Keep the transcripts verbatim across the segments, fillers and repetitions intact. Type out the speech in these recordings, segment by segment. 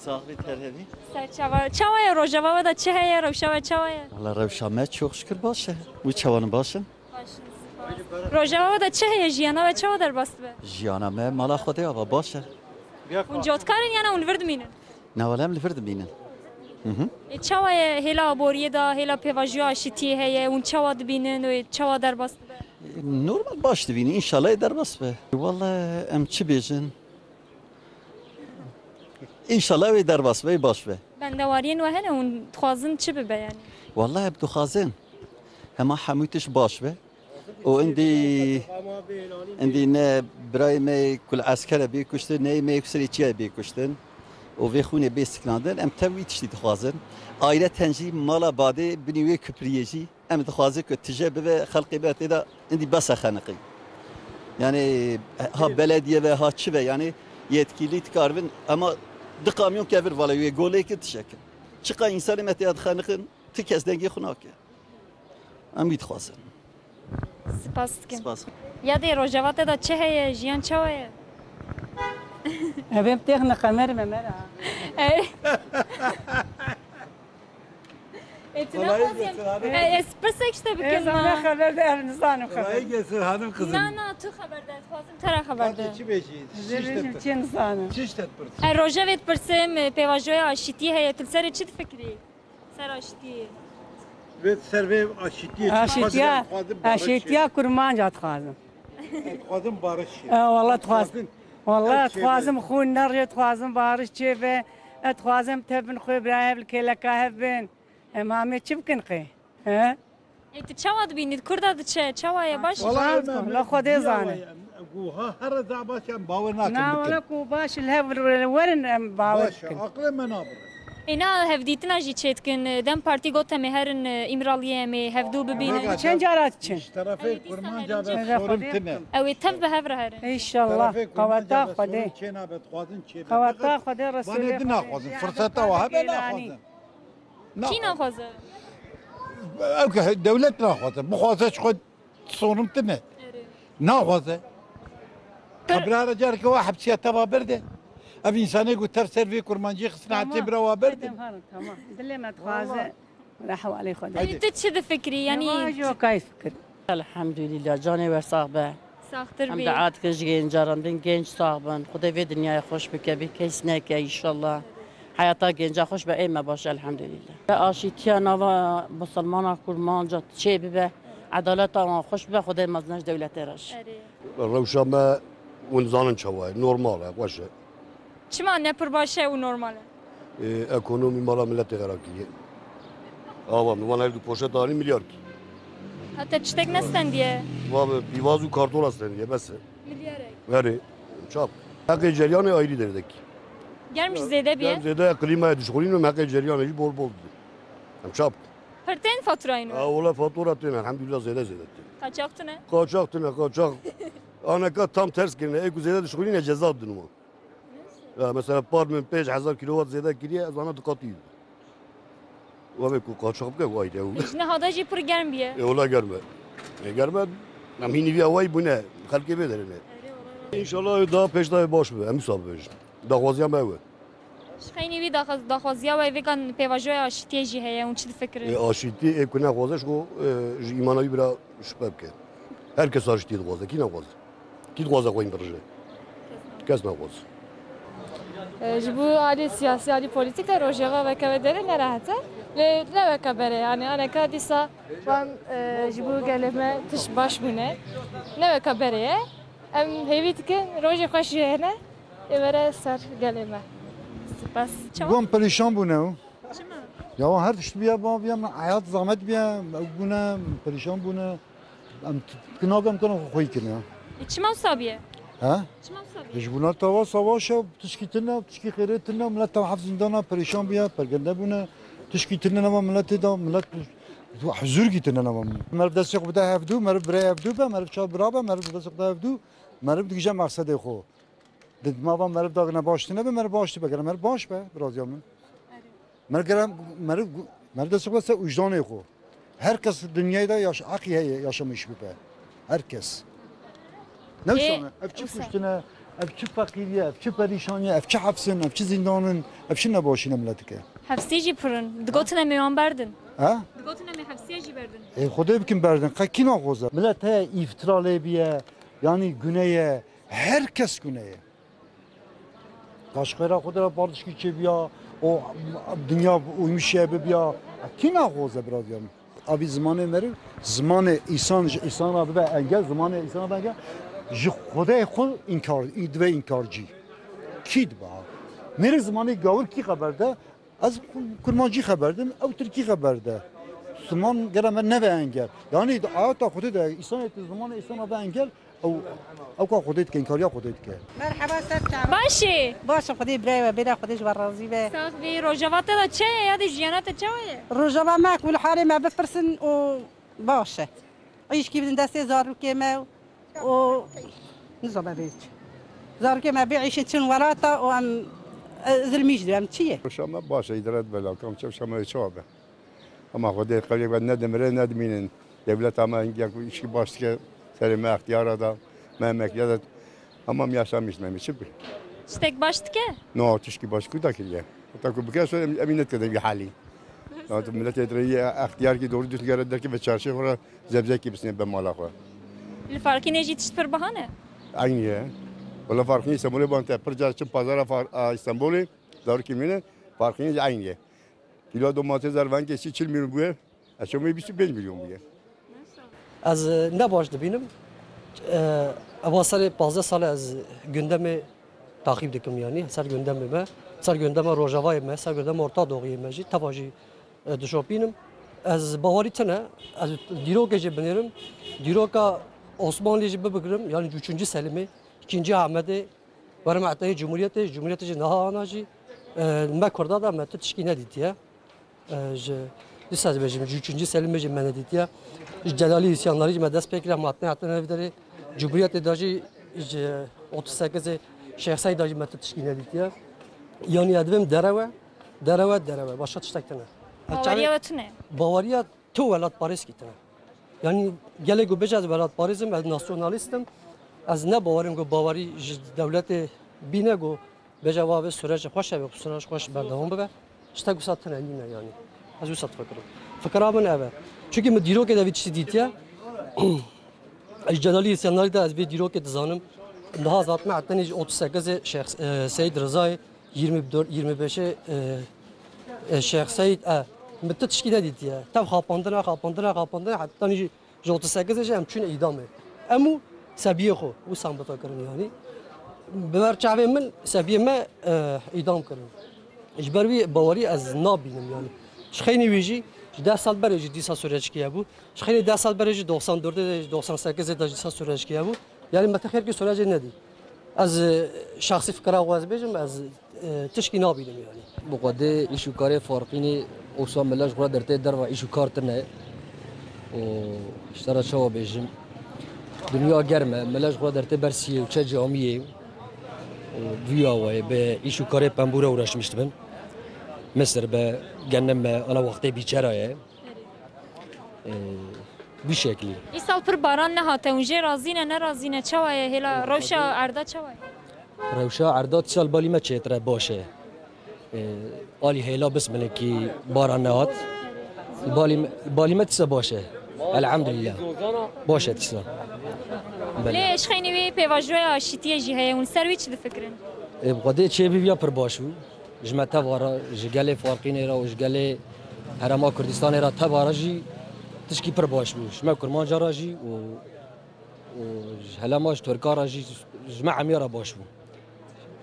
Sax bî, ter hebî. Ser çava. Çawa ye, rojava we de çi heye, rewşa we çawa ye? Valla rewşa me çok şükür baş e. Wî çawanî baş in. Baş in, spas. Rojava we de çi heye, jiyana we çawa derbas dibe? Jiyana me mala Xwedê ava baş e. Hûn cotkar in yana hûn li vir dimînin? Ne wele em li vir dimînin. Hı hı. E, çawa ye hêla aboriyê de, hêla pêvajoya aşîtiyê heye, hûn çawa dibînin û çawa derbas dibe? E, normal baş dibînin, înşallah ê derbas be. Wele em çi bêjin? Înşallah wê derbas be, wê baş be. Bendewariyên we hene, hûn dixwazin çi bibe yani? Wallahî em dixwazin hema hemû tişt baş be. Û indî, indî ne birayê me ku li eskere bê kuştin, ne yê me ku serê çiyayê bê kuştin û vê xûnê bê siknandin, em tev wî tiştî dixwazin. Ayreten jî mala badê binî wê kupriyê jî. Em dixwazin ku tije bibe, xelkê be tê de, indî bes e xeniqî. Yani ha belediye ve, ha çi ve, yani yetkilî dikaribin, ema di kamyon kevir vale wê golê ki tişekin. Çiqa însanê me tê de dixeniqin, ti kes dengê xwe nake. Em wî dixwazin. Spas dikim. Spas. Ya dê Rojava te de çi heye, jiyan çawa ye? Evê em têxine qemer me mera. Ey. E, tu Kolayı nexwazî em, getir hanım. E, ez pirsek ji te bikim. Ez ne xeber de, ev nizanim xeber. Kolayı getir hanım kızım. Na, na, tu xeber de, ez xwazim te re xeber de. Çi bêjî? Zê bêjim çi nizanim. Çi işte pirsin? E, rojevê dipirsim, e, pêvajoya aşîtiyê heye, tu li serê çi difikirî? Ser aşîtiyê. Vê ser vê aşîtiyê çi Aşîtiya, dixwazim? Aşîtiya kurmanca dixwazim. Ez dixwazim barış. E, wala dixwazim. Wala dixwazim xûn nerjê, dixwazim bariş çêbe. Ez dixwazim tev bin xwe bira hev li kêleka hev bin. Em hamê çi bikin qê? He? Ê, tu çawa dibînî? Kurda diçe, çawa ye? Baş? Wala em, em, La Xwedê zane. Em, em, ku ha, her reza baş em bawer nakin Na, bikin. Wala ku baş li hev werin em bawer Baş e, bikin. Aqilê me nabire. Ê, na hevdîtina jî çêdikin. Dem Partî got em ê herin, e, Îmraliyê em ê hevdû bibînin. Çend cara diçin? Ji terefê Kurmanca ve sorin tine. Ew ê tev bi hev re herin. Înşallah. Qeweta Xwedê. Qeweta Xwedê Resûlê Xwedê. Vanê di naxwazin. Firseta wa hebe naxwazin. Kî naxwaze? Ew ke dewlet naxwaze. Bixwaze ji xwe sorin tine. Erê. Naxwaze. Qebra re careke wa hepsiya teva berde. Ev însanê ku tev ser vê kurmancî xistine hepsê bira wa berde. Tamam. Dilê me dixwaze. Wala hevalê xwe de. Ê, tu çi difikirî? Yanî Heval jî wekayî fikir. Elhamdülillah, canê we sax be. Saxtir bî. Em dua dikin ji gencaran din, genç sax bin. Xwedê vê dinyayê xweş bike, bê kes neke înşallah. Heyata genca xweş be, ê me baş, elhamdülillah. Aşîtiya nava Musulmana Kurmanca çê bibe, edaleta wan xweş bibe, Xwedê mezin ji dewletê re jî. Erê. Rewşa me hûn zanin çawa ye, normal e, xweş e. Çima ne pir baş e û normal e? Ê, ekonomî mala miletê xera kiriye. Ava min van her du poşet anî milyar kî. Heta tiştek nestendiye? Va bi pîvaz û kartola stendiye, bes e. Milyarek. Erê, çap. Heqê ceryanê ayrî derdekî. Germ jî zêde biye? Germ zêde, klîmayê dişxulîn û heqê ceryanê jî bol bol dide. Em çap. Pir tên faturayên we? Ha, wala fatura tên, elhamdülillah zêde zêde tên. Qaçax tune? Qaçax tune, qaçax. Aneka tam ters kirine, ê ku zêde dişxulîne ceza didin wan. Ya, mesela par min pênc hezar kilowat zêde kiriye, ez ana du qatî. Wê ku qaçax bike, wayde ew. Ji niha de jî pir germ biye. E, wala germ e. E, germ e, em hînî vî awayî bûne, xelkê vê derê ne. Înşallah daha pêş de baş be, em wisa bibêjin. Daxwaziya me ew e. Ji xeynî wî daxwaz-, daxwaziya we vêkan pêvajoya aşîtiyê jî heye, hûn çi difikirin? E, aşîtî ê ku nexwaze ji xwe, e, ji îmana wî bira şüphe bike. Her kes aşîtî dixwaze, kî nexwaze? Kî dixwaze xweyî birije? Kes naxwaze. E, ji bo alî siyasî, alî polîtîk de Rojava weke wê derê nerehet e. Lê ne weke berê, yanî aneka dîsa van, e, ji bo gelê me tişt baş bûne. Ne weke berê ye. Em hêvî dikin rojê xweş jî hene. Ê were ser gelê me. Spas. Çawa? Wan perîşan bûne û. Çima? Ya wan her tişt biya, ba biya min heyat zahmet biya, ew bûne, perîşan bûne. Em t-, t-, nakin, em kana xwe xweyî kirin ya. E, çima wisa biye? He? Çima wisa biye? E, ji bona tava savaş e, tişkî tune, tişkî xêrê tune, milet tam heft zindana perîşan bûye, pergende bûne, tişkî tune nema miletê de, milet huzûrkî tune nema. Meriv destê xwe bide hevdû, meriv birê hevdû be, meriv çav bira be, meriv destê xwe bide hevdû, meriv digije mexsedê xwe. Di dima va meriv dagine baş tune be, meriv baş tune be, gere meriv baş be, biraziya min. Meriv gere, meriv, meriv destê xwe ser wijdanê xwe. Her kes dinyayê de yaş-, heqî heye yaşamış bibe. Her kes. Ne Ê, wisa ne? Ev çi wisa. Kuştine, Ev çi feqîrî ye, ev çi perîşanî ye, ev çi hefs in, ev çi zîndan in, ev çi nebaşî ne miletike. Hefsî jî pir in. Digotin em ê wan berdin. Ha? Digotin em ê hefsiya jî berdin. Ê, Xwedê bikin berdin. Qe kî naxwaze? Milet heye îftira lê biye, yanî gune ye. Her kes gune ye. Kaşxera xwe de partişkî çêbiya, o dinya uymuş şeye bibiya. Kî naxwaze biraz yanî? Abi zimanê meriv, zimanê îsan ji îsana bibe engel, zimanê îsana bibe engel, ji Xwedê xwe înkar, dibe înkarcî. Kî dibe ha? Mêrê zimanê gawir kî xeber de? Ez kurmancî xeber dim, ew tirkî xeber de. Ziman gere me nebe engel. Yanî di ayeta Xwedê de, îsanê tu zimanê îsana be engel, ew, ew ka Xwedê dike, înkariya Xwedê dike. Merheba, ser çava. Baş î? Baş e, Xwedê birayê we bêre, Xwedê ji we razî be. Sax bî, rojava te de çi ye, ya de jiyana te çawa ye? Rojava me, ku li halê me bipirsin û baş e. Îşkî bidin destê zarokê me û nizam me vê çi. Zarokê me bê îşê çin welata û em, e, zilmî jî em çi ye? Rojava me baş e, îdare dibe, lakam çev şama çawa be. Ama Xwedê qewlê be, ne dimire ne dimînin. Dewleta me hingek îşkî baş dike, serê me extiyara da, me emekliya da. Ama em yaşamîş me çi bi? Tiştek baş dike? No, tişkî baş ku da kiriye. Heta ku bike, em, em netike de vî halî. Ya tu miletê dirê ye, extiyar ki doğru düzgün yere derki ve çarşıya xwe re zebzekî bisine be mala xwe. Li Farqînê jî tişt pir biha ne? Aynî ye. Wala Farqînê Îstanbulê ban te pir car çim pazara Far-, a, Îstanbulê, zarokê mîne, Farqînê jî aynî ye. Kîlo domates dervengê sî çil milyon bûye, ez çomê bîst û pênc milyon bûye. Ez, e, ne baş dibînim. E, eva serê pazdeh sal e ez gündemê taqîb dikim yanî. Ser gündemê me, ser gündema Rojavayê me, ser gündema Orta Doğuyê me jî, teva jî, e, dişopînim. Ez bawerî tune, ez dîrokê jî binêrim. Dîroka Osmanlî jî bibigirim, yanî üçüncü Selimê, ikinci Ahmedê, Werim eteyê Cumhuriyetê, Cumhuriyetê jî niha ana jî, e, me Kurda da me tu tişkî nedîtiye. E, ji, dîsa dibêjim, ji üçüncü Selimê jî me nedîtiye. Ji Celalî îsyandarî jî me dest pê kiriye, me hatine, hatine vî derê. Cumhuriyetê de jî, ji otuz sekizê Şêx Seîd de jî me tu tişkî nedîtiye. Yanî ez dibêm derew e, derew e, derew e. Başka tiştek tune. Baweriya we tune? Baweriya Tu welatparêzkî tune. Yanî gelek ku bêje ez welatparêz im, ez nasyonalîst im, ez ne bawer im ku bawerî ji dewletê bîne ku bêje wa vê sürecê xweş e, vê sürecê xweş berdewam bibe. Tiştek wisa tune nîne yanî. Ez wisa difikirim. Fikira min ev e. Çunkî min dîrokê de vî tiştî dîtiye. Ez ji Celalî Îsyandarî de ez vê dîrokê dizanim. Niha ez hatime tenê ji otuz sekizê Şêx, e, Seyîd Rizayê, yirmi dört, yirmi beşê, e, e, Şêx Seyîd, e, min tu tişkî nedîtiye. Tev xapandine, xapandine, xapandine, heta jî ji otuz sekizê jî em çûn îdamê. Em û sebiyê xwe, wisa em bifikirin yanî. Bi ber çavê min sebiyê me, e, îdam kirin. Ji ber wî bawerî ez nabînim yanî. Ji xeynî wî jî, ji deh sal berê jî dîsa sûreçkî hebû. Ji xeynî deh sal berê jî doxsan dördê de, doxsan sekizê de dîsa sûreçkî hebû. Yanî me te xêrkî sûrecê nedî. Ez, e, şexsî fikira xwe ez bêjim, ez, e, tişkî nabînim yanî. Bi xwedê îş û karê Farqînê, osa mile ji xwe dertê derva îş û kar tine. Û ji te re çawa bêjim? Dinya germ e, mile ji xwe dertê ber siyê û çe camiyê. Û vîya wayê bi îş û karê pembûre uğraşmış dibin. Misir be, gene me ana wextê bîçera ye. Ee, bu şeklî. Îsal pir baran nehate, hûn jê razî ne, nerazî ne, çawa ye hêla rewşa erda çawa ye? Rewşa erda îsal balî me çêtir e, baş e. Ee, alî hêla bismilin kî baran nehat. Balî me, balî me tîsa baş e. Elhamdülillah. Baş e tîsa. Belê. Lê ji xeynî wî pêvajoya aşîtiyê jî heye, hûn ser wî çi difikirin? Ê, bi xwedê çêbî viya pir baş bû. Ji me teva re, ji gelê Farqînê re û ji gelê Herêma Kurdistanê re teva re jî tişkî pir baş bû. Ji me Kurmanca re jî û, û ji helema ji Tirka re jî, ji me hemiya re baş bû.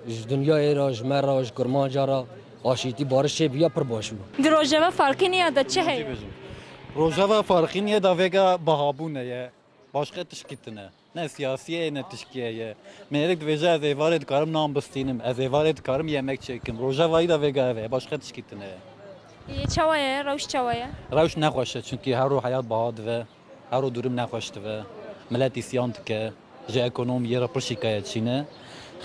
Ji dinyayê re, ji me re, ji Kurmanca re aşîtî barişê bûye pir baş bû. Di rojeva Farqînê ya de çi heye? Rojeva Farqînê da vêga bihabûne ye. Başqa tişkî tune. Ne siyasî ye, ne tişkî ye. Mêrik dibêje, ez êvarê dikarim nan bistînim, ez êvarê dikarim yemek çêkim. Rojevayî de vêga ev e, başqa tişkî tune ye. Yê çawa ye? Rewş çawa ye? Rewş nexweş e, çunkî her roj heyat biha dibe, her roj durum nexweş dibe. Milet îsyan dike, ji ekonomiyê re pir şikayetçî ne.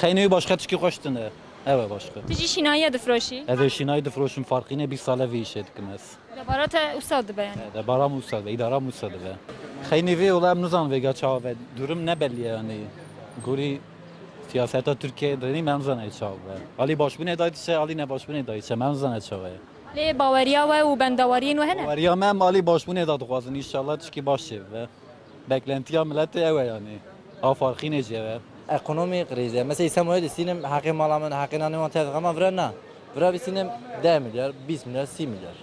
Xeynî wî başqa tişkî xweş tune. Ew e başqa. Tu jî şînayiye difiroşî? Ez ê şînayî difiroşim, Farqînê bîst sal e vê îşê dikim ez. Debara te wisa dibe yanî? E, debara min wisa dibe, îdara min wisa dibe. Xeynî vê wela em nizanin vêga çawa ve. Durum ne belî ye yanî. Gorî Siyaseta Tirkiyeyê dinî me nizane çawa be. Alî başbûnê dayî diçe, alî nebaşbûnê dayî diçe, me nizane çawa ye. Lê baweriya we û bendawariyên we hene? Baweriya me em alî başbûnê de dixwazin, înşallah tişkî baş çêbibe. Beklentiya miletê ew e yanî. A farqînê jî ew e. Ekonomî kriz e. Mesela Îstanbulê distînim, heqê mala min, heqê nanê wan tê dixema vira na. Vira bistînim deh milyar, bîst milyar, sî milyar.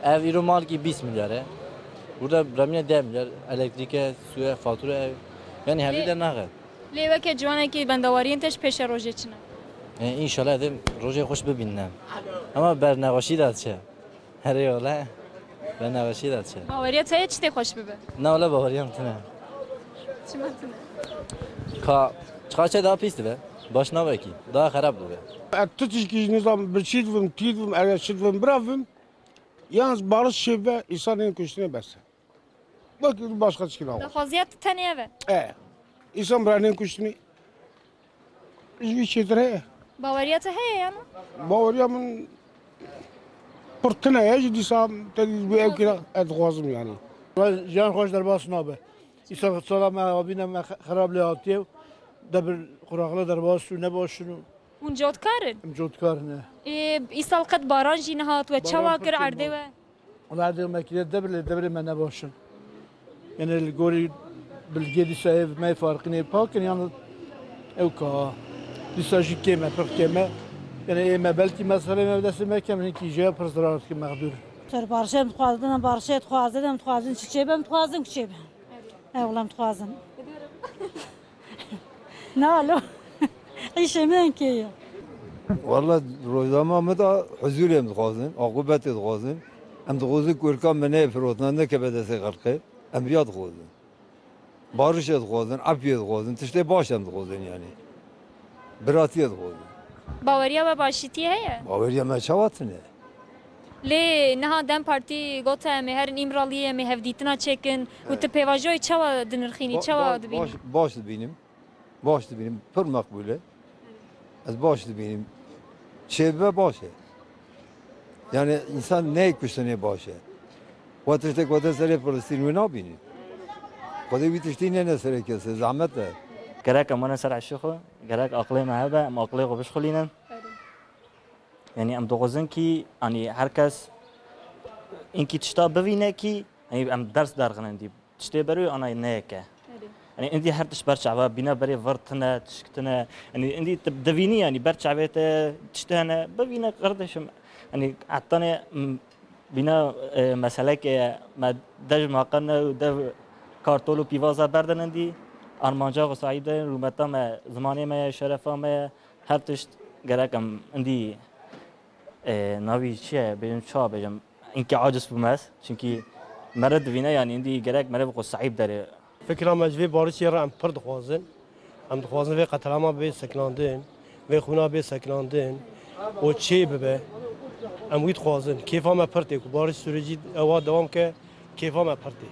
Ev îro malkî bîst milyar e. Burada remine deh milyar, elektrîk e, su e, fatura e. Yani hevî de naxe. Lê weke ciwanekî bendawariyên te ji pêşerojê çi ne? E, înşallah dê rojê xweş bibînin. Ama bernexweşî de diçe. Herê wele bernexweşî de diçe. Baweriya te ye çi tê xweş bibe? Na wele baweriya min tune. Çima tune? Ka çiqaçe daha pîs dibe. Baş nabe kî. Daha xerab bibe. Ez tu tişkî ji nizam bi çî dibim, tî dibim, eger çi dibim, bira bibim. Yalnız barış çêbibe, însan ên kuştinê bes e. Wekî başka tişkî nawe. Daxwaziya tu tenê ev e? E. Însan bira nên kuştinê. Ji wî çêtir heye. Baweriya te heye ya ne? Baweriya min pir tune ye, ji dîsa te dî bi ew kira ez dixwazim yani. Jiyan xweş derbas nabe. Îsal sala me avîne me xerab lê hatiye û debir quraxla derbas û ne baş in û Hûn cotkar in? Em cotkar in, e. Ê, îsal qet baran jî nehat we. Baran çawa pir kir kêm erdê hat. We? Wala erdê me kiriye debir lê devirê me ne baş in. Yani li gorî bilgê dîsa ev me farqînê pak in, yani ew ka dîsa jî kêm e, pir kêm e. Yani ê me belkî meselê me bi destê me kem, hinkî jê pir zirar dikin mexdûr. Ser barşê em dixwazin, em barşê dixwazin, em dixwazin çiçê be, em dixwazin kuçê be. Ew em dixwazin. Nalo. Îşê me enkê ye. Walla rojnama me de huzûrê em dixwazin, aqûbetê dixwazin. Em dixwazin ku êrka me neyê firotina, nekeve destê xelkê. Em riya dixwazin. Barişê dixwazin, efiyê dixwazin, tiştê baş em dixwazin yani. Biratiyê dixwazin. Baweriya we başîtiyê heye? Baweriya me çawa tune? Lê niha DEM Partî gote em ê herin Îmraliyê, em ê hevdîtina çêkin û tu pêvajoyê çawa dinirxînî, çawa dibînî? Baş, baş dibînim. Baş dibînim. Pir meqbûl e. Ez baş dibînim. Çêbibe baş e. Yani însan neyê kuştinê baş e. Wa tiştek wate serê Filistîn wê nabînî. Xwedê wî tiştî nêne serê kesê. Zehmet e. Gerek em wene ser eşê xwe, gerek aqilê me hebe, em aqilê xwe bişxulînin. Yanî em dixwazin kî, yanî her kes inkî tişta bivîne kî, yanî em ders derxinin dî. Tiştê berê ana neyeke. Yanî indî her tişt ber çava bîne berê vir tine, tişk tine. Yanî indî tu divînî yanî ber çavê te tiştê hene, bivîne kardeşim. Yanî hetanê, m, bîna, e, meseleke me dej maqene û dev kartol û pîvaza berdin indî. Armanca xwe sahîb de rûmeta me, zimanê me ye, şerefa me ye. Her tişt gerek em indî, e, navî çi ye, bêjim, çawa bêjim, inkî aciz bûme ez. Çimkî mere divîne, yanî indî gerek mere bi xwe sahîb derê. Fikra me ji vê barişê re em pir dixwazin. Em dixwazin vê qetlama bê sekinandin, vê xûna bê sekinandin û çê bibe. Em wî dixwazin. Kêfa me pir tê ku barîş sürecî ewa dewam ke, kêfa me pir tê.